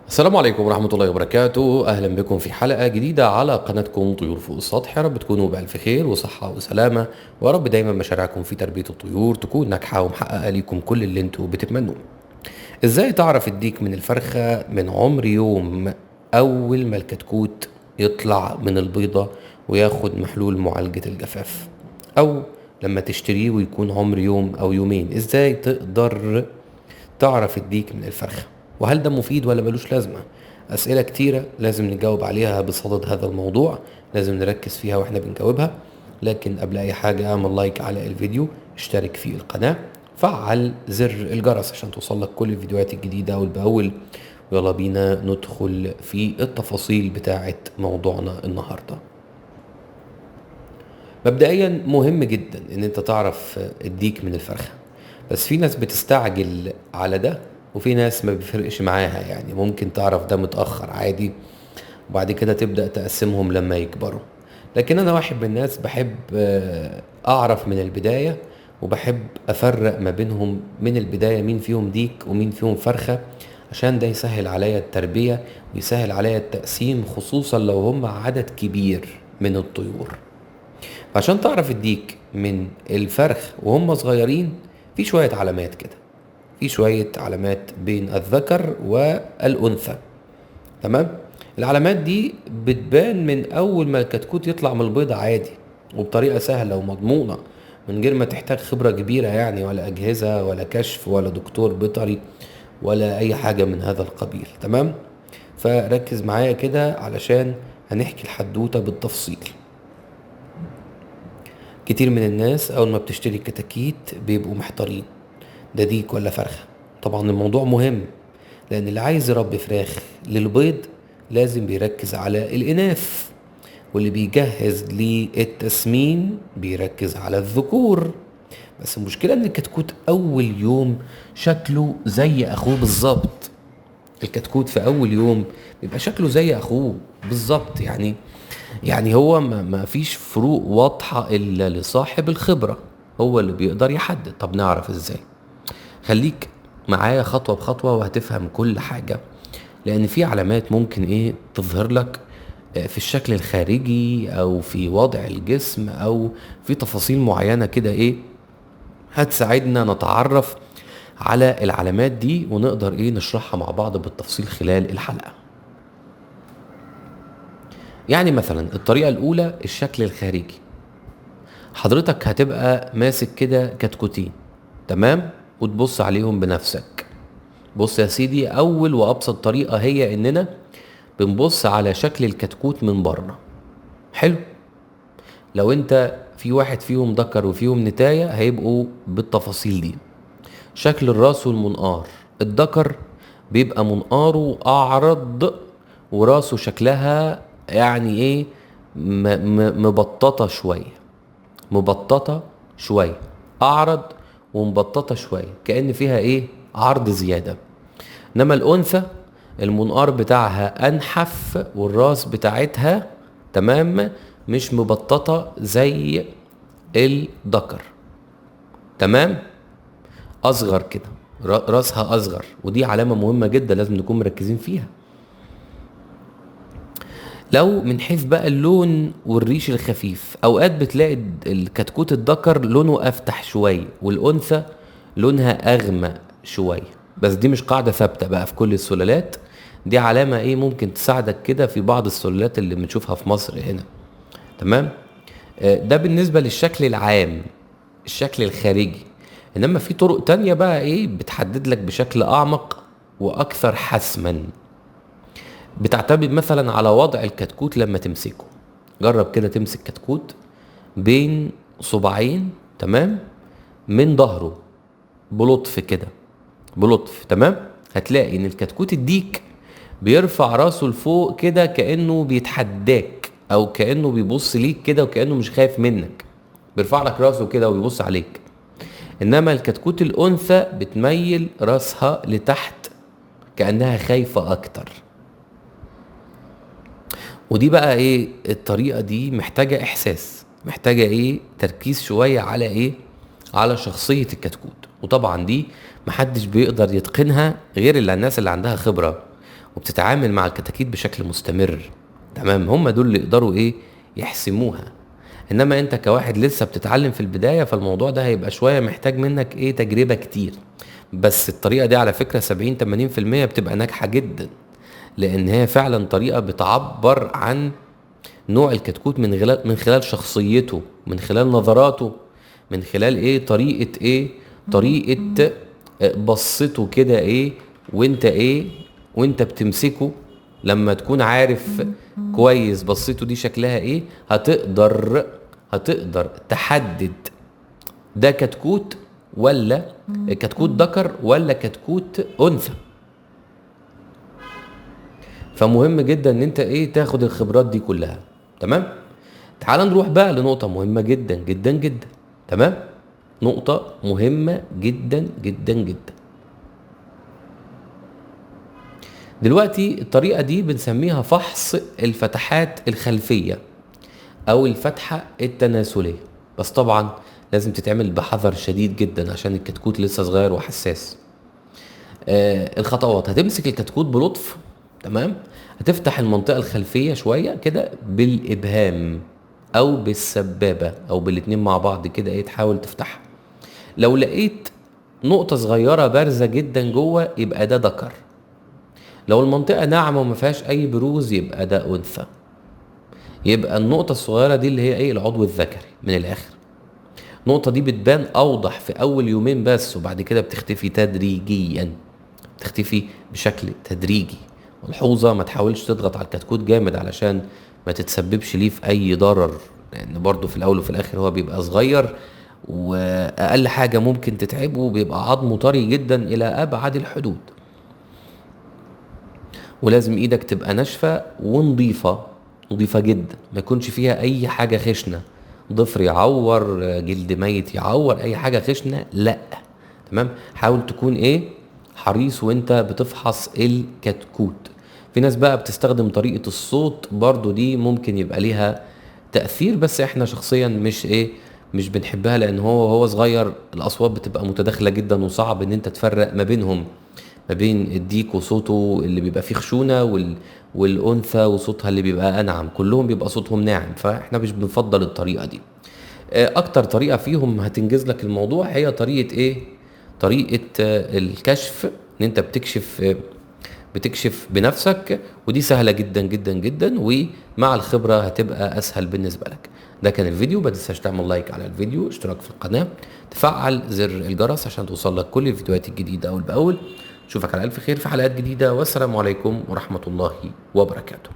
السلام عليكم ورحمة الله وبركاته. أهلا بكم في حلقة جديدة على قناتكم طيور فوق السطح. يا رب تكونوا بألف خير وصحة وسلامة، ويا رب دايما مشاريعكم في تربية الطيور تكون ناجحة ومحققة ليكم كل اللي انتوا بتتمنوه. ازاي تعرف الديك من الفرخة من عمر يوم أول ما الكتكوت يطلع من البيضة وياخد محلول معالجة الجفاف، أو لما تشتريه ويكون عمر يوم أو يومين؟ ازاي تقدر تعرف الديك من الفرخة؟ وهل ده مفيد ولا ملوش لازمة؟ أسئلة كتيرة لازم نجاوب عليها بصدد هذا الموضوع، لازم نركز فيها واحنا بنجاوبها. لكن قبل أي حاجة اعمل لايك على الفيديو، اشترك في القناة، فعل زر الجرس عشان توصلك كل الفيديوهات الجديدة أول بأول. ويلا بينا ندخل في التفاصيل بتاعة موضوعنا النهاردة. مبدئيا مهم جدا ان انت تعرف الديك من الفرخة، بس في ناس بتستعجل على ده وفي ناس ما بيفرقش معاها، يعني ممكن تعرف ده متأخر عادي وبعد كده تبدأ تقسمهم لما يكبروا. لكن انا واحد من الناس بحب اعرف من البداية، وبحب افرق ما بينهم من البداية مين فيهم ديك ومين فيهم فرخة، عشان ده يسهل عليا التربية ويسهل عليا التقسيم، خصوصا لو هم عدد كبير من الطيور. عشان تعرف الديك من الفرخ وهم صغيرين في شوية علامات كده، في شوية علامات بين الذكر والأنثى، تمام؟ العلامات دي بتبان من أول ما الكتكوت يطلع من البيضة عادي، وبطريقة سهلة ومضمونة من غير ما تحتاج خبرة كبيرة يعني، ولا أجهزة ولا كشف ولا دكتور بيطري ولا أي حاجة من هذا القبيل، تمام؟ فركز معايا كده علشان هنحكي الحدوتة بالتفصيل. كتير من الناس أول ما بتشتري كتاكيت بيبقوا محتارين، ده ديك ولا فرخة؟ طبعا الموضوع مهم، لأن اللي عايز يربي فراخ للبيض لازم بيركز على الإناث، واللي بيجهز للتسمين بيركز على الذكور. بس المشكلة إن الكتكوت أول يوم شكله زي أخوه بالظبط. الكتكوت في أول يوم بيبقى شكله زي أخوه بالظبط، يعني هو ما فيش فروق واضحة إلا لصاحب الخبرة، هو اللي بيقدر يحدد. طب نعرف إزاي؟ خليك معايا خطوة بخطوة وهتفهم كل حاجة، لأن في علامات ممكن تظهر لك في الشكل الخارجي أو في وضع الجسم أو في تفاصيل معينة كده هتساعدنا نتعرف على العلامات دي ونقدر نشرحها مع بعض بالتفصيل خلال الحلقة. يعني مثلا الطريقة الأولى الشكل الخارجي. حضرتك هتبقى ماسك كده كتكوتين، تمام؟ وتبص عليهم بنفسك. بص يا سيدي، أول وأبسط طريقة هي إننا بنبص على شكل الكتكوت من بره. حلو؟ لو أنت في واحد فيهم ذكر وفيهم نتاية هيبقوا بالتفاصيل دي. شكل الراس والمنقار، الذكر بيبقى منقاره أعرض وراسه شكلها يعني مبططة شوية، مبططة شوية، أعرض ومبططة شوية، كأن فيها عرض زيادة. إنما الأنثى المنقار بتاعها أنحف والراس بتاعتها تمام مش مبططة زي الذكر، تمام؟ أصغر كده، راسها أصغر، ودي علامة مهمة جدا لازم نكون مركزين فيها. لو من حيث بقى اللون والريش الخفيف، اوقات بتلاقي الكتكوت الذكر لونه افتح شوية والانثى لونها اغمق شوية، بس دي مش قاعدة ثابتة بقى في كل السلالات، دي علامة ممكن تساعدك كده في بعض السلالات اللي بنشوفها في مصر هنا، تمام؟ ده بالنسبة للشكل العام، الشكل الخارجي. انما في طرق تانية بقى بتحدد لك بشكل اعمق واكثر حسما. بتعتمد مثلا على وضع الكتكوت لما تمسكه. جرب كده تمسك كتكوت بين صباعين، تمام، من ظهره بلطف كده، بلطف، تمام؟ هتلاقي ان الكتكوت الديك بيرفع راسه لفوق كده كأنه بيتحداك او كأنه بيبص ليك كده وكأنه مش خايف منك، بيرفع لك راسه كده ويبص عليك. انما الكتكوت الانثى بتميل راسها لتحت كأنها خايفة اكتر. ودي بقى الطريقة دي محتاجة احساس، محتاجة تركيز شوية على على شخصية الكتكوت. وطبعا دي محدش بيقدر يتقنها غير اللي الناس اللي عندها خبرة، وبتتعامل مع الكتاكيت بشكل مستمر، تمام؟ هم دول اللي يقدروا ايه يحسموها. انما انت كواحد لسه بتتعلم في البداية، فالموضوع ده هيبقى شوية محتاج منك ايه تجربه كتير. بس الطريقة دي على فكرة 70-80% بتبقى ناجحة جدا، لان هي فعلا طريقه بتعبر عن نوع الكتكوت من خلال شخصيته، من خلال نظراته، من خلال ايه طريقه ايه طريقه بصته كده ايه وانت ايه وانت بتمسكه. لما تكون عارف كويس بصته دي شكلها ايه، هتقدر تحدد ده كتكوت ولا كتكوت ذكر ولا كتكوت انثى. فمهم جدا ان انت ايه تاخد الخبرات دي كلها، تمام؟ تعال نروح بقى لنقطة مهمة جدا جدا جدا، تمام؟ نقطة مهمة جدا جدا جدا. دلوقتي الطريقة دي بنسميها فحص الفتحات الخلفية او الفتحة التناسلية، بس طبعا لازم تتعمل بحذر شديد جدا عشان الكتكوت لسه صغير وحساس. الخطوات: هتمسك الكتكوت بلطف، تمام؟ هتفتح المنطقة الخلفية شوية كده بالإبهام أو بالسبابة أو بالاتنين مع بعض كده ايه، تحاول تفتحها. لو لقيت نقطة صغيرة بارزة جدا جوه يبقى ده ذكر. لو المنطقة ناعمة وما فيهاش أي بروز يبقى ده أنثى. يبقى النقطة الصغيرة دي اللي هي ايه العضو الذكري من الآخر. النقطة دي بتبان أوضح في أول يومين بس، وبعد كده بتختفي تدريجيا، بتختفي بشكل تدريجي. ملحوظة: ما تحاولش تضغط على الكتكوت جامد علشان ما تتسببش ليه في أي ضرر، لأن برضو في الأول وفي الآخر هو بيبقى صغير، وأقل حاجة ممكن تتعبه بيبقى عظمه طري جدا إلى أبعد الحدود. ولازم إيدك تبقى ناشفة ونظيفة، نظيفة جدا، ما يكونش فيها أي حاجة خشنة، ضفر يعور، جلد ميت يعور، أي حاجة خشنة لأ، تمام؟ حاول تكون إيه حريص وانت بتفحص الكتكوت. في ناس بقى بتستخدم طريقة الصوت، برضو دي ممكن يبقى ليها تأثير، بس احنا شخصيا مش ايه مش بنحبها، لان هو صغير الاصوات بتبقى متداخلة جدا، وصعب ان انت تفرق ما بينهم، ما بين الديك وصوته اللي بيبقى فيه خشونة والانثى وصوتها اللي بيبقى انعم، كلهم بيبقى صوتهم ناعم، فاحنا مش بنفضل الطريقة دي. اكتر طريقة فيهم هتنجز لك الموضوع هي طريقة ايه طريقة الكشف، ان انت بتكشف بنفسك، ودي سهلة جدا جدا جدا، ومع الخبرة هتبقى اسهل بالنسبة لك. ده كان الفيديو، ما تنساش تعمل لايك على الفيديو، اشتراك في القناة، تفعل زر الجرس عشان توصل لك كل الفيديوهات الجديدة اول باول. اشوفك على الف خير في حلقات جديدة، والسلام عليكم ورحمة الله وبركاته.